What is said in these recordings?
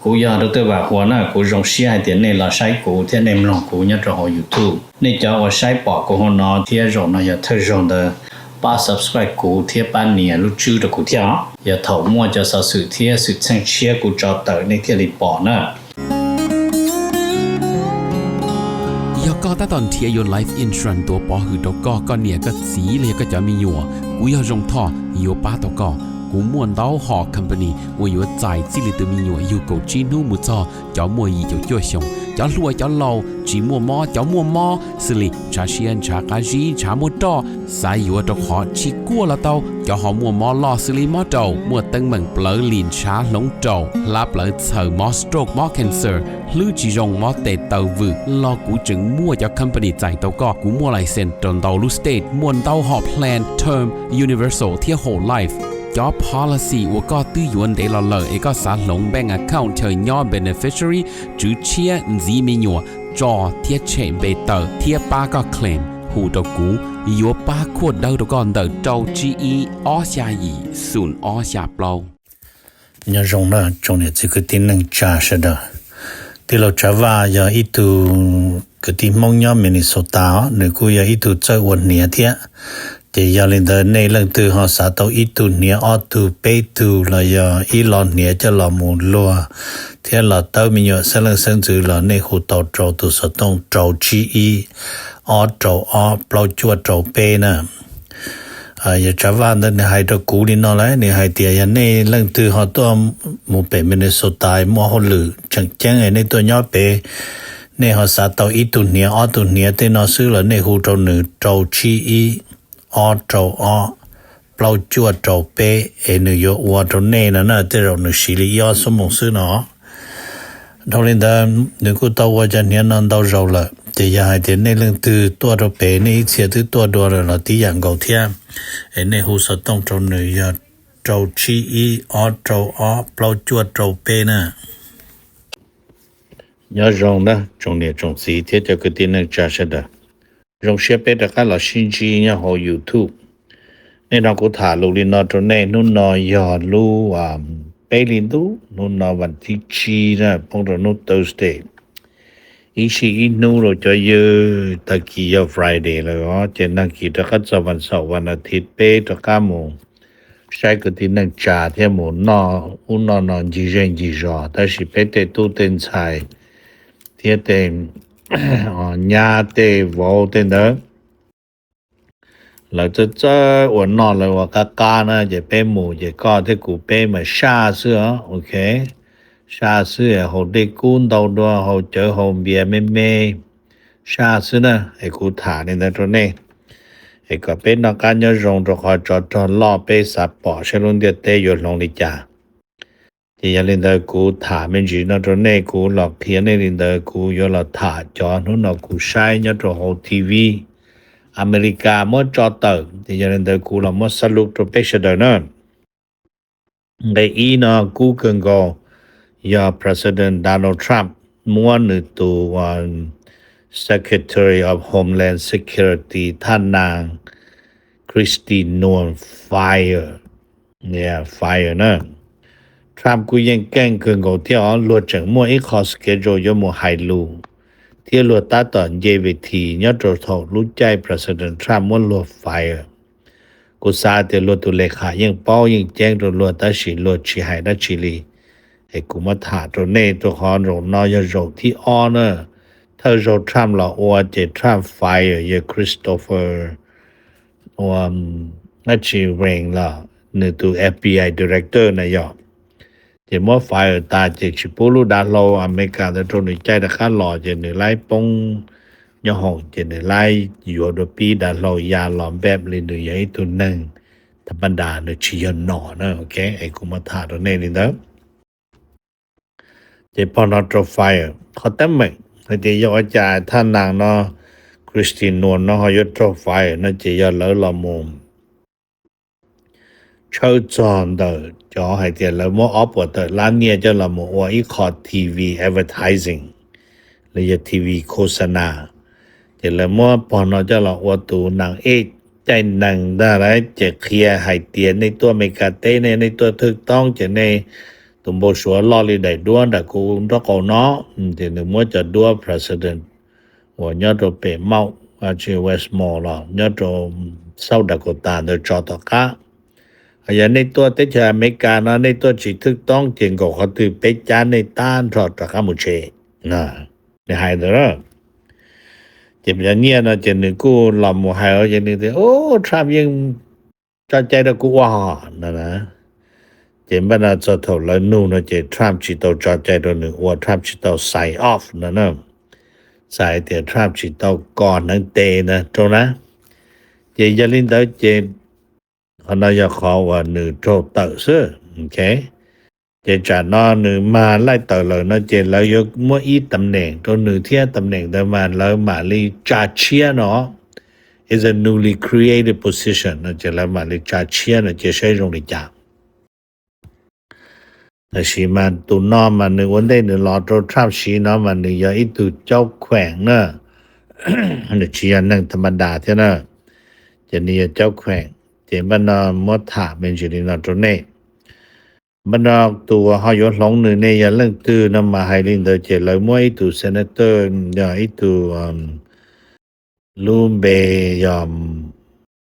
Kuv yog Dr. Vam Huas na, kuv zoo siab hais tias nej los saib kuv thiab nej mloog kuv nyob rau hauv YouTube. Nej cov uas saib pom kuv hauv no thiab zaum no yog thawj zaug ntawd, pab subscribe kuv thiab pab nias lub tswb rau kuv thiab os. Yog thaum muaj cov xov xwm thiab xwm txheej tshiab kuv tso tawm nej thiaj li pom na. Yog koj tab tom nrhiav yuav life insurance tuav pov hwm rau koj, koj niam koj txiv los yog koj cov me nyuam, kuv yog Zoo Thoj yuav pab tau koj. Kuv muaj ntau hom company uas yuav txais txij li tus me nyuam yug kaum tsib hnub mus txog cov muaj yim caum cuaj xyoos, cov hluas cov laus, tsis muaj mob cov muaj mob, xws li ntshav siab ntshav qab zib ntshav muaj roj, xav yuav rau qhov tsis kuaj los tau, cov ho muaj mob loj xws li mob raum, muaj teeb meem plawv lim ntshav hloov raum, hlab plawv txhaws, mob stroke mob cancer, hlwb tsis zoo mob tes taw vwm los kuv tseem muaj cov company txais tau koj. Kuv muaj license rau ntau lub state, muaj ntau hom plan term, universal thiab whole life. Cov policy uas koj twb yuav ntev los lawm es koj xav hloov bank account chaw nyob beneficiary, tswv tshiab, ntxiv me nyuam, tso thiab tshem npe tawm thiab pab koj claim, hu rau kuv, yuav pab khuaj dawb rau koj ntawm rau tsib ib ob xya yim xoom ob xya plaub. Nyob zoo na tsoom niam txiv kwv tij neej tsa sawv daws. Tij laug Tsav Vaj yog ib tug kwv tij Hmoob nyob Minnesota os, nws kuj yog ib tug txawj ua hniav thiab. Ces yog li ntawd nej leej twg ho xav tau ib tug hniav ob tug peb tug los yog ib lo hniav coj los mus luag thiab los tawb me nyuam xeeb leej xeeb ntxwv los nej hu tau rau tus xov tooj rau tsib ib ob rau ob plaub cuaj rau peb na. Yog Tsav Vaj ntawd nws hais rau kuv li no lawm, nws hais tias yog nej leej twg ho tuaj mus pem Minnesota muaj hauj lwm tseem ceeb nej tuaj nyob pem, nej ho xav tau ib tug hniav ob tug hniav tej no xwb los nej hu rau nws rau tsib ib ob rau ob plaub cuaj rau peb es nws yuav ua rau nej no na, tej zaum nws siv li ib ob xuab moos xwb no. Dhau li ntawd nws kuj tau ua cov hniav no ntau zaus lawm, ces yog hais tias nej leej twg tuaj rau pem nej ib txhia twb tuaj dua lawm los tib yam nkaus thiab, es nej hu xov tooj rau nws yog rau tsib ib ob rau ob plaub cuaj rau peb na. Nyob zoo na tsoom niam tsoom txiv thiab cov kwv tij neej tsa sawv daws. Zoo siab peb rov qab los sib ntsib nyob hauv YouTube. Nim no kuv tham lus li no rau nej, hnub no yog lub peb hli ntuj, hnub no vas thib tsib na, poob rau hnub Thursday. Ib sij ib hnub rau cov ywg, tag kis yog Friday lawm os, ces tag kis rov qab txog vas xaum vas as thiv peb rov qab mus saib kwv tij neej tsa thiab mus noj ub noj no ncig zej ncig zos, tab sis peb tej tub tej ntxhais thiab tej nyab tej vauv tej ntawd lawv txawj txawj ua noj lawv ua qab qab na, ces peb mus ces koj thiab kuv peb mas saj xwb os, ok. Saj xwb, haus dej kub ntau dua, haus cawv haus npias me me, saj xwb na. Es kuv tham li ntawd rau nej, es kom peb noj qab nyob zoo, rau qhov tsov rog loj peb xav pom saib lub ntiaj teb yuav hloov li cas. Ces yog li ntawd kuv tham me ntsis no rau nej, kuv los qhia nej li ntawd, kuv yuav los tham cov hnub no kuv saib nyob rau hauv T V Amelikas muab tso tawm, ces yog li ntawd kuv los muab salute rau peb sawv daws na. Nqe ib no kub kawg nkaus yog President Donald Trump muab nws tus Secretary of Homeland Security thaj nas Kristi Noem fire, fire na. Trump kuj yeej keej kawg nkaus thiab os, luag tseem muaj ib qho schedule yuav mus hais lus thiab luag tab tom nce ves this nyob rau thaum lub caij President Trump muab luag fire. Kuv xav tias luag tus le kham yeej paub yeej ceeb rau luag tab sis luag tsis hais dab tsi li. Es kuv muab tham rau nej rau qhov zaum no yog zaum thib ob na. Thawj zaug Trump los ua ces Trump fire yog Christopher ua dab tsi Wray los nws tus F B I director na yog. Ces muab fire tas ces tsis pub lub dav hlau Amelikas ntawd rau nws caij rov qab los ces nws laib poob nyob hoom ces nws laib yuav dua pib dav hlau ya los npaj li nws yog ib tug neeg tha ma das, nws tsis yog nom na, ok. Es kuv muab tham rau nej li ntawd. Ces pog no raug fire, qhov teeb meem hais tias yog ua cas thaj nas no Kristi Noem no ho yuav raug fire no ces yog lawv los mus tshawb txog ntawm cov hais tias lawv muab ob puas tawm lab nyiaj coj los mus ua ib qho T V advertising los yog T V khos nas. Ces lawv muab pog no coj los ua tus nas ej caij nees ntag lauj, ces qhia hais tias nej tuaj Amelikas teb ne, nej tuaj thwj toob ces nej tus npau suav loj li daim duab nram kuv nraub qaum no, ces nws muab cov duab president uas nyob rau pem Mount, tsis, West Mall los nyob rau South Dakota ntawd tso tom qab. Yog nej tuaj teb chaws Amelikas no nej tuaj tsis thwj toob ces nkaum qhov twg peb cab nej tag nrho rov qab mus tsev. Nws hais ntawd na. Ces cov nyiaj no ces nws kuj los mus hais, ces nws tias, Trump yeej tso cai rau kuv ua hos no na. Ces npaj no txog thaum lawv nug no ces Trump tsis tau tso cai rau nws ua, Trump tsis tau sign off no na. Xav hais tias Trump tsis tau kos hneev tes na rau na. Ces yog li ntawd ces qhov no yog qhov uas nws raug tawm xwb. Ces tsam no nws mag laij tawm lawm no ces lawv yuav muab ib tam neem rau nws thiab, tam neem ntawd mas lawv mam li tsa tshiab no. It's a newly created position no ces lawv mam li tsa tshiab no ces saib zoo li cas. Tab sis mas tus no mas nws ua ntej nws los rau Trump siv no mas nws yog ib tug caub kheem na, nws tsis yog neeg tham ma das thiab na, ces nws yog caub kheem. Ces npaj no muab tham me ntsis li no rau nej. Npaj no tus uas ho yuav hloov nws ne yog leej twg no mas hais li ntawd ces lawv muab ib tug senator, yog ib tug lub npe yog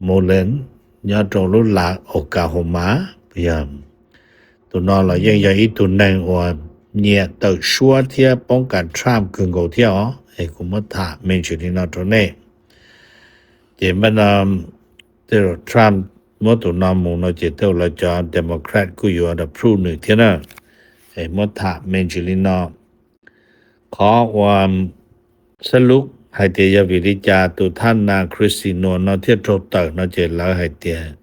Mullin, nyob rau lub lav Oklahoma. Yog tus no los yeej yog ib tug neeg uas nyiam tawm suab thiab poob kas Trump kawg nkaus thiab os. Es kuv muab tham me ntsis li no rau nej. Ces npaj no tej zaum Trump muab tus no mus no ces tej zaum lawv cov Democrat kuj yuav approve nws thiab na. Es muab tham me ntsis li no. Qhov uas xab lub hais tias yog vim li cas tus thaj nas Kristi Noem no thiaj raug tawm no ces lawv hais tias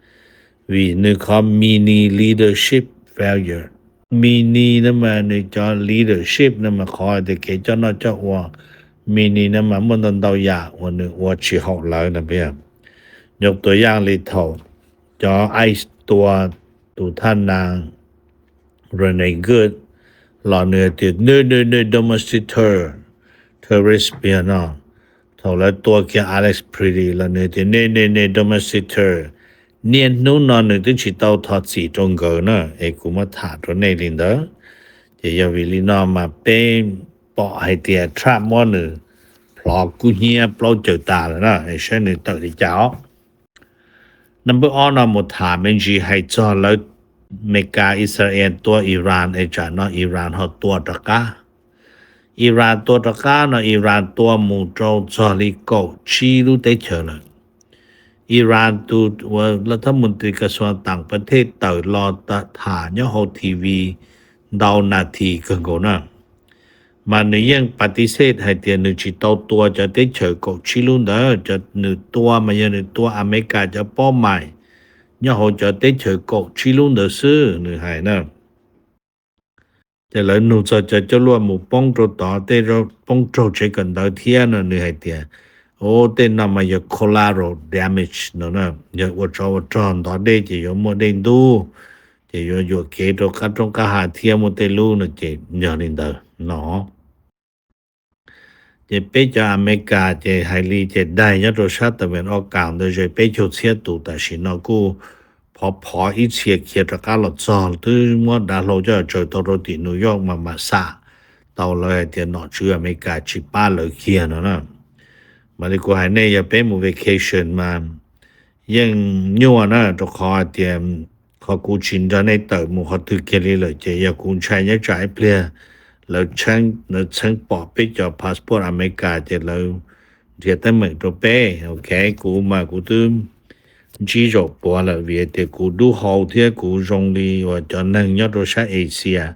vim nws qhov mini leadership failure. Mini no mas nws cov leadership no mas qhov hais tias kev coj noj coj ua, mini no mas muaj ntau ntau yam uas nws ua tsis haum lawv no. Yog tus yam li thaum cov ICE tua tus thaj nas Rene Good los nws hais tias ne ne ne domestic terrorist no. Thaum lawv tua kiag Alex Pretti los nws tias ne ne ne domestic terror. Niaj hnub no nws twb tsis tau thov txim rau nkawd na, es kuv muab tham rau nej li ntawd. Ces yog vim li no mas peb pom hais tias Trump muab nws plhov kub hnyiab plaub caug tas lawm na, es saib nws tawm li cas os. Number ob no mus tham me ntsis hais txog lawv Amelikas Israel tua Iran es tsam no Iran ho tua rov qab. Iran tua rov qab no Iran tua mus rau txog li kaum tsib lub teb chaws lawm. Iran tus uas lawv thab mus tis kas xuas tam pas thej tawm los tham nyob hauv T V ntau nas this kawg nkaus na, mas nws yeej pas tis xej hais tias nws tsis tau tua cov teb chaws kaum tsib lub ntawd, cov nws tua mas yog nws tua Amelikas cov paub mais nyob hauv cov teb chaws kaum tsib lub ntawd xwb, nws hais na. Ces lawv nug txog cov coj luaj mus poob rau tod tej poob raug tsev kawm ntawv thiab no, nws hais tias, o, tej no mas yog collateral damage no, yog ua tsov ua rog ntov dej ces yuav muaj dej ntub, ces yuav yuam kev rau qab roob qab hav thiab muaj tej lub no ces yog li ntawd no. Ces peb cov Amelikas ces hais li ces daig nyob rau sab tawm me ob kaus ntawd ze peb caug txhiab tus tam sim no kuj phov phov ib txhia khiav rov qab los txog, twb muab dav hlau coj tsaws tau rau tim New York mas mam xam tau lawv hais tias nom tswv Amelikas tsis pab lawv kiag no na. Mas li kuv hais nej yog peb mus vacation mas yeej nyuaj na, rau qhov hais tias qhov kuv tsis nrog nej tawm mus qhov twg kiag li lawm ces yog kuv ntshai nyob tsam ib pliag lawv txheeb pom peb cov passport Amelikas ces lawv nrhiav teeb meem rau peb. Ok, kuv mas kuv twb ntsib zaum puav lawm vim tias kuv dub hau thiab kuv zoo li uas cov neeg nyob rau sab Asia,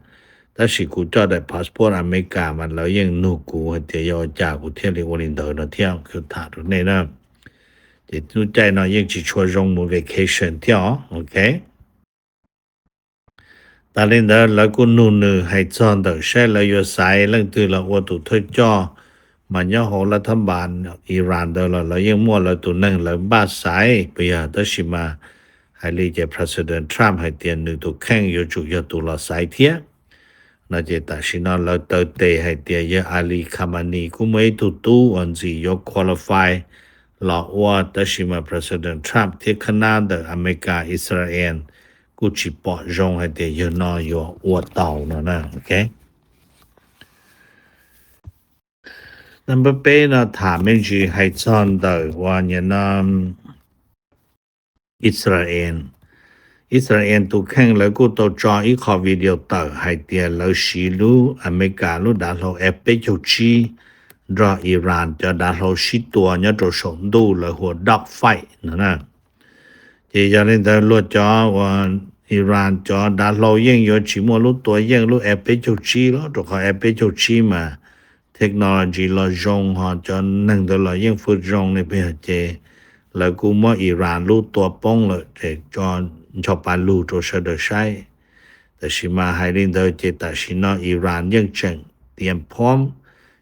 tab sis kuv coj daim passport Amelikas mas lawv yeej nug kuv hais tias yog ua cas kuv thiaj li ua li ntawd no thiab, kuv tham rau nej na. Ces lub caij no yeej tsis tshua zoo mus vacation thiab os. Ok, tas li ntawd lawv kuj nug nws hais txog ntawm saib lawv yuav xaiv leej twg los ua tus thawj coj, mas nyob hauv lawv thab npas Iran ntawd los lawv yeej muaj lawv tus neeg lawv npaj xaiv puas yog, tab sis mas hais li ces President Trump hais tias nws tus kheej yuav tsum yog tus los xaiv thiab no. Ces tam sim no lawv taw tes hais tias yawg Ali Khamenei kuj muaj ib tug tub uas ntxim yuav qualify los ua, tab sis mas President Trump thiab khab nab ntawm Amelikas Israel kuj tsis pom zoo hais tias yawg no yuav ua tau no na. Ok, nab npawb peb no tham me ntsis hais txog ntawm uas nim no Israel. Israel tus kheej lawv kuj tau tso ib qho video tawm hais tias lawv siv lub Amelikas lub dav hlau F peb caug tsib nrog Iran cov dav hlau sib tua nyob rau saum ntuj lawv hu ua dog fight no na. Ces yog li ntawd luag cov uas Iran cov dav hlau yeej yuav tsis muaj lub tua yeej lub F peb caug tsib los, rau qhov F peb caug tsib mas technology los zoo ho cov neeg ntawd los yeej fwj zoo li peb, ces lawv kuj muab Iran lub tua poob lawm ces tso ncho pa lug rau sawv daws saib. Tab sis mas hais li ntawd ces tam sim no Iran yeej tseem tias phom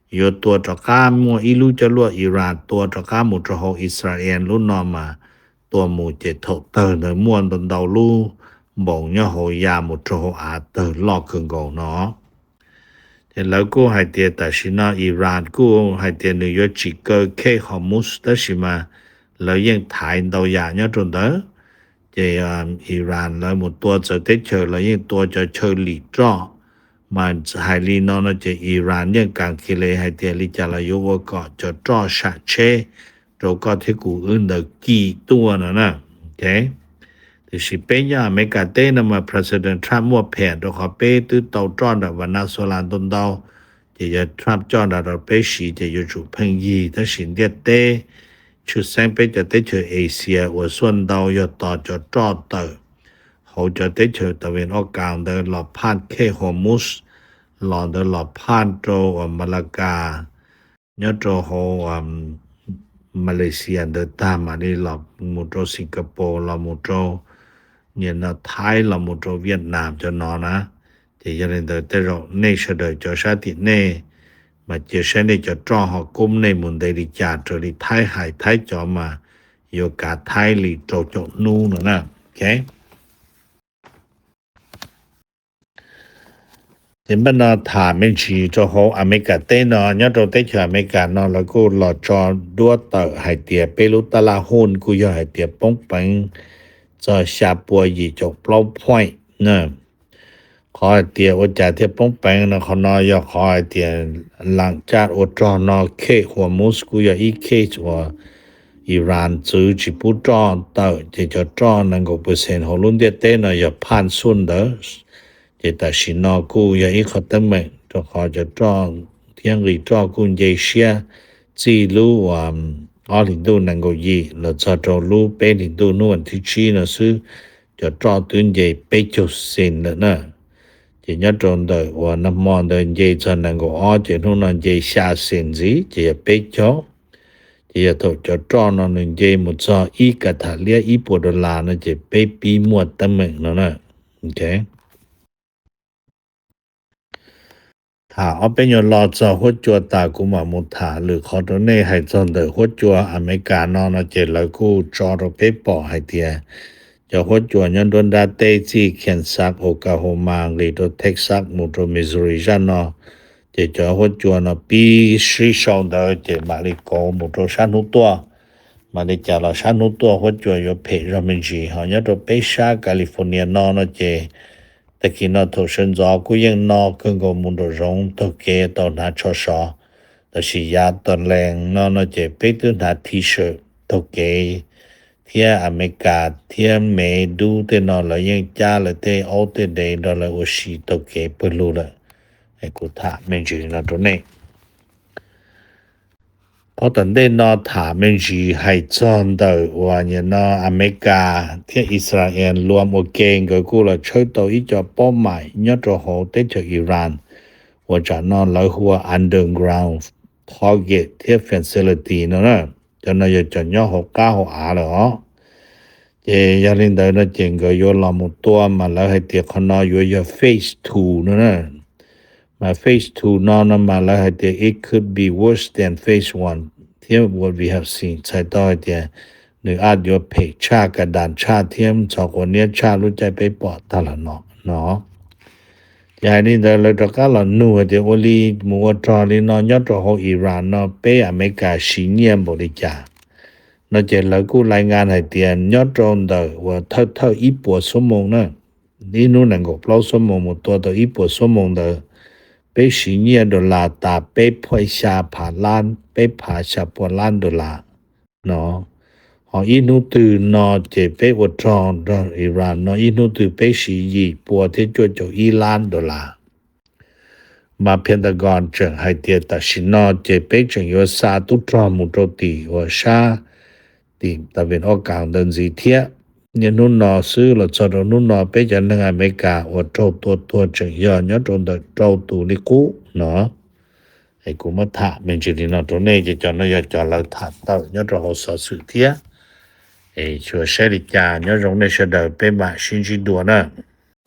yuav tua rov qab, muaj ib lub coj luaj Iran tua rov qab mus rau hauv Israel lub no mas tua mus ces thaum tawg ntawd muaj ntau ntau lub npoos nyob hauv ya mus rau hauv av tawg loj kawg nkaus no. Ces lawv kuj hais tias tam sim no Iran kuj hais tias nws yuav tsis kaw Khej Hormuz tab sis mas lawv yeej thaiv ntau yam nyob rau ntawd. Ces Iran lawv mus tua txawv teb chaws los yeej tua cov chaw lim roj. Mas hais li no no ces Iran yeej kas kiag li hais tias li cas los yuav ua kom cov roj sam tsheb rau koj thiab kuv wb ntawd kim tuaj no na. Tiam sis peb nyob Amelikas teb no mas President Trump muaj phem rau qhov peb twb tau roj nram Venezuela ntau ntau, ces yog Trump coj nram rau peb siv ces yuav tsum pheej yig. Tab sis ntiaj teb tshwj xeeb peb cov teb chaws Asia uas xuaj ntau yog tos cov roj tawm hauv cov teb chaws tawm vin ob kas ntawd los phaj Khej Hormuz, los ntawd los phaj rau uas Malacca nyob rau hauv Malaysia ntawd tag mam li los mus rau Singapore los mus rau nim no Thaib los mus rau Vietnam cov no na. Ces yog li ntawd tej zaum nej sawv daws cov sab tim nej mas cia saib nej cov roj ho kub nej mus ntev li cas, raws li Thaib hais Thaib cov mas yuav kav Thaib li rau caum hnub no na. Ok, ces npaj no tham me ntsis rau hauv Amelikas teb no, nyob rau teb chaws Amelikas no lawv kuj los tso duab tawm hais tias peb lub tab laj Horn kuj yog hais tias poob peev txog xya pua yim caum plaub point na. Qhov hais tias ua cas thiaj poob peev no, qhov no yog qhov hais tias lam caj ua rog no Khej Hormuz kuj yog ib khej uas Iran txwv tsis pub roj tawm, ces cov roj nees nkaum percent hauv lub ntiaj teb no yog phaj xuj ntawd. Ces tam sim no kuj yog ib qho teeb meem rau qhov cov roj thiab nqi roj kuj nce siab txij lub uas ob hlis ntuj nees nkaum yim los txog rau lub peb hlis ntuj hnub vas thib tsib no xwb, cov roj twb nce peb caug xees lawm na. Ces nyob rau ntawm uas nag hmo ntawd nce txog nees nkaum ob, ces hnub no nce xya xees ntxiv ces yog peb caug. Ces yog thaum cov roj no nws nce mus txog ib ka tham liab ib puas dollar no ces peb pib muaj teeb meem no na. Ok, tham ob peb nyuag lo txog huab cua tas kuv mam mus tham lwm qhov rau nej. Hais txog ntawm huab cua Amelikas no no ces lawv kuj tso rau peb pom hais tias cov huab cua nyob nruab nrab teb txij Kansas, Oklahoma nqis rau Texas mus rau Missouri zaj no, ces cov huab cua no pib sib sau ntawd ces mam li kauv mus rau sab hnub tuaj. Mam li cas los sab hnub tuaj huab cua yuav phem zog me ntsis. Ho nyob rau peb sab California no no ces tag kis no thaum sawv ntxov kuj yeej no kawg nkaus mus nraum zoov taug kev tau hnav tsho sov. Tab sis yav tas lees no no ces peb twb hnav T-shirt taug kev, thiab Amelikas thiab Mev dub tej no lawv yeej cab lawv tej aub tej dev nrog lawv ua si taug kev pawg lug lawm. Kuv tham me ntsis no rau nej. Qhov tom ntej no tham me ntsis hais txog ntawm uas nim no Amelikas thiab Israel luam ua ke, nkawd kuj los tshawb tau ib co paub maim nyob rau hauv teb chaws Iran uas tsam no lawv hu ua underground target thiab facility no na. Cov no yog cov nyob hauv qab hauv av lawm os. Ces yog li ntawd no ces nkawd yuav los mus tua mas lawv hais tias qhov no yuav yog phase two no na. Mas phase two no no mas lawv hais tias it could be worse than phase one thiab what we have seen, txhais tau hais tias nws a yuav phem tshaj, ka das tshaj thiab ntxhov quav niab tshaj lub caij peb pom tag los no no. Ces hais li ntawd lawv rov qab los nug hais tias ua li mus ua rog li no nyob rau hauv Iran no peb Amelikas siv nyiaj npaum li cas no. Ces lawv kuj lais nkas hais tias nyob rau ntawm uas thawj thawj ib puas xuab moos na, ib hnub nees nkaum plaub xuab moos mus tua tau ib puas xuab moos ntawd, peb siv nyiaj dollar tas peb phav xya phav lab, peb phav xya pua lab dollar no. Ho ib hnub twg no ces peb ua rog nrog Iran no ib hnub twg peb siv yim pua thiab cuaj caum ib lab dollar. Mas Pentagon tseem hais tias tam sim no ces peb tseem yuav xa tub rog mus rau tim uas sab tim tas vim ob kav ntawd ntxiv thiab. Niaj hnub no xwb los txog rau hnub no peb cov neeg Amelikas uas raug tua tuag tseem yog nyob rau ntawm rau tus li qub no. Es kuv muab tham me ntsis li no rau nej ces cov no yog cov lawv tham tawm nyob rau hauv xov xwm thiab. Es tsuas saib li cas nyob zoo nej sawv daws peb mam sib ntsib dua na.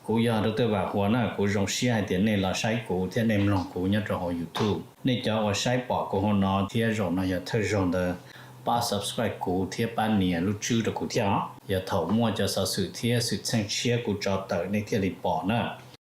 Kuv yog Dr. Vam Huas na, kuv zoo siab hais tias nej los saib kuv thiab nej mloog kuv nyob rau hauv YouTube. Nej cov uas saib pom kuv hauv no thiab zaum no yog thawj zaug ntawd, pab subscribe kuv thiab pab nias lub tswb rau kuv thiab os. Yog thaum muaj cov xov xwm thiab xwm txheej tshiab kuv tso tawm nej thiaj li pom na.